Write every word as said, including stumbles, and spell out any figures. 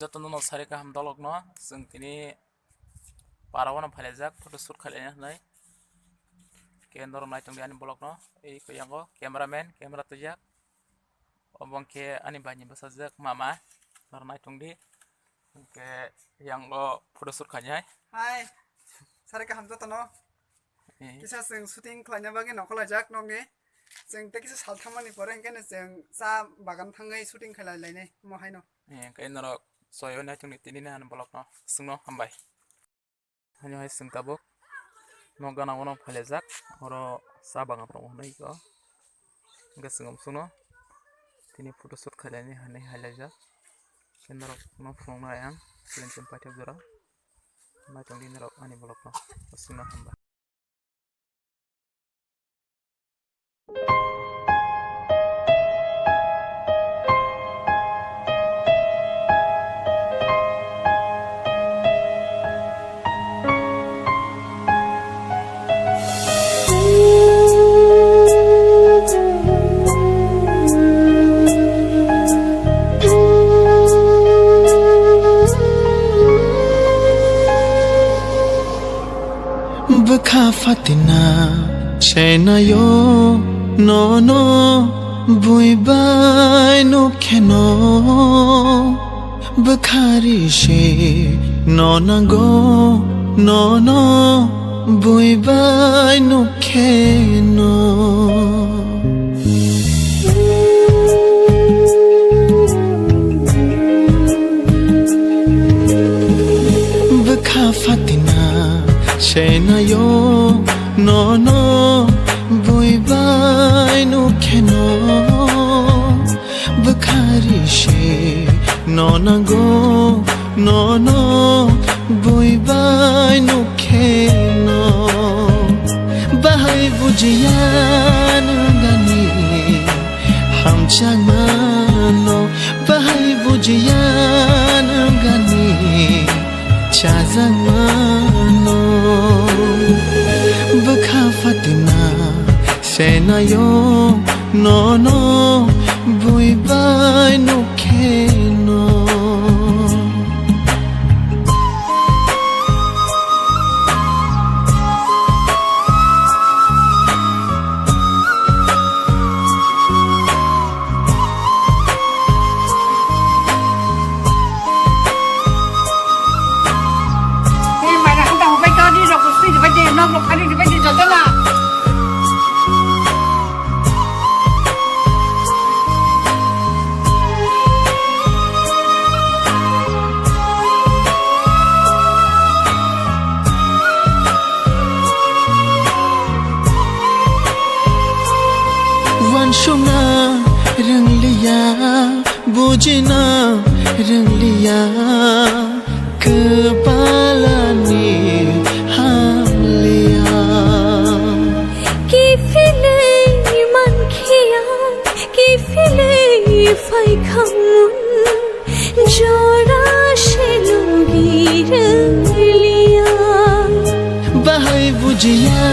Joto no sari kaham dolok no, chwng tini para o no phailajak photo shoot khailai hinwi. Ke norok nai tongdi ani vlog no, ei khe yango cameraman, camera twijak. Obo hwnkhe ani bai ni bwsajwk mama, norok nai tongdi. Hwnkhe yango photo shoot khainai. Hai. Sari kaham joto no. Eh. Kisa chwng shooting khlaina bagwi nokolaijak nokni. Chwng tei kisa sal thangmani pore hwnkhe no chwng cha bagan thangwi shooting khlai lainai mo haino. Eh, hwnkhe norok soyo nai tongdi tini ni ani vlog no. Chwngno hambai. Haino hai chwng tabuk nok gana o no phailajak, oro cha bagan tongo hinwi khe o. Hwnkhe chwng omsukno tini photo shoot khailai hinwi hai laijak. Khe norok no phunuknai ang siling chum paithak jora. Nai tongdi norok ani vlog no. Chwngno hambai. Bwkha fatina senayo nono bui bai nukheno. Bwkha ri se no nango nono bui bai nukheno. Bwkha fatina senayo nono bui bai nukheno. Bwkha ri se no nango nono bui bai nukheno. Bahai bujiya nangani hamchangmano, bahai bujiya nangani chajangmano. Bwkha fatina senayo nono bui bai nukheno. Wansukna rwngliya, bujina rwngliya, kwpalani hamliya. Kiphilwi mankhe ang, kiphilwi phaikha ang, jora se logi rwngliya. Bahai bujiya